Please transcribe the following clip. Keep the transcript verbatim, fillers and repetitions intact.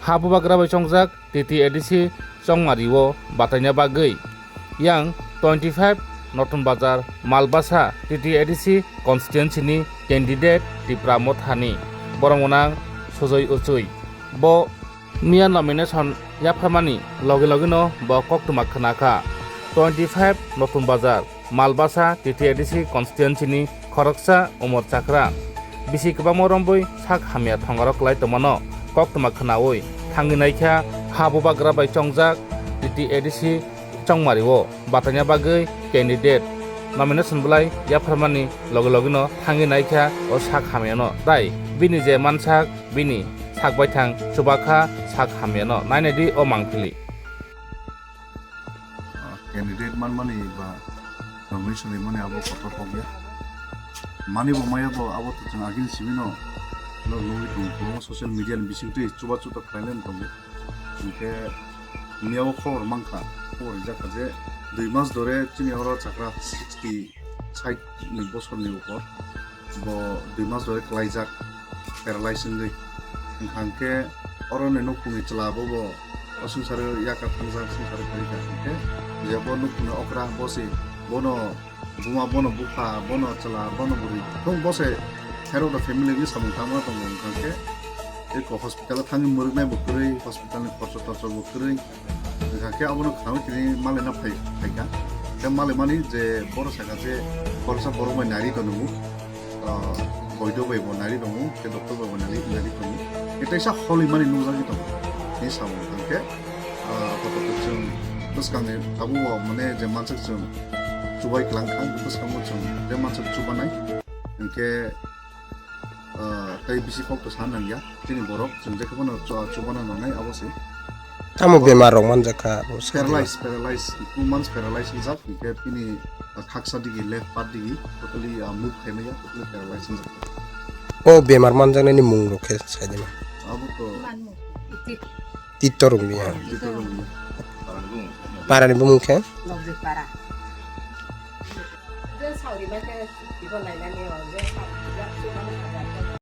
Ha bubagra bai chongjak T T A D C Chongmari o bataina bagwi yang twenty five Notun Bazar Malbasa T T A D C constituency ni candidate Tipra Mothani borok gwnang Sujoi Uchui. Bo miya nomination yapharmani logi logi no bo koktwma khna kha. Twenty five Notun Bazar Malbasa T T A D C constituency ni khoroksa Umor Chakra bisi kwbangma rombwi sak hamya thongaro kwlai tongmano koktwma khnaui thangwi naikha ha bubagra bai chongjak T T A D C Chongmari o bataina bagwi candidate nomination bwlai yapharmani logi logi no thangwi naikha o sak hamya no, tai bini je mansak bini sak baithang chubakha sak hamya no nainai di o mangpili. Ah, candidate manmani ba nomination rimani abo kotor kok ya. Mani bo maya bo abo to chwng agini simi no, no nugwi tongo, kwbangma social media ni bisingtwi chuba chuta khlailai tongo. Hinkhe miya o khobor mankha, khobor rijak kha je dui mas dore chini oro chakra sixty, sait ni bosor ni upor. Bo dui mas dore klaijak, paralyze wngwi. Wngkha hwnkhe oro ni nukhungni chwla bo, bo o swngcharo yakar thangjak, swngcharo phaikha hwnkhe je bo nukhungni okra bo se bono buma, bono bupha, bono chwla, bono bwrwi thung bo se head of the family wngwi samung tangma tongo. Wngkha hwnkhe eko hospital o thangwi mwrwknai bo kwrwi, hospital ni khorcho torcho bo kwrwi. Wngkha khe abono khnaui tini malaina phai-, phaikha. Khe malaimani je borok sakha je khoroksa borok bai nari tongo, ah, boido bai bo nari tongo, khe doctor bai bo nari, nari tongo. Khe teisa holi mani nukjagwi tongo. Tini samung tang khe, ah, apatot chwng bwskangni tabuk o mane je mansak chwng chubai kwlang kha, bwskango chwng je mansak chubanai. Hinkhe, ah, tei bisi kok to san nangya. Chini borok chwng je khe bono chu-, chubana nangnai abo se. Tamo bemar rok manjak kha abo se. Paralyze, paralyze, two months paralyze wngjak, hinkhe bini, ah, khaksa digi, left part digi, totally, ah, move khaimaya, totally paralyze wngjak. O bemar manjaknani mung rok khe sai di ma. Abo to Manmung. Itit. Titto rung ya. Titto rung ya. Parani bumung khe? Lokjit para. Je sauri ma khe ibo lainani o, je sauri.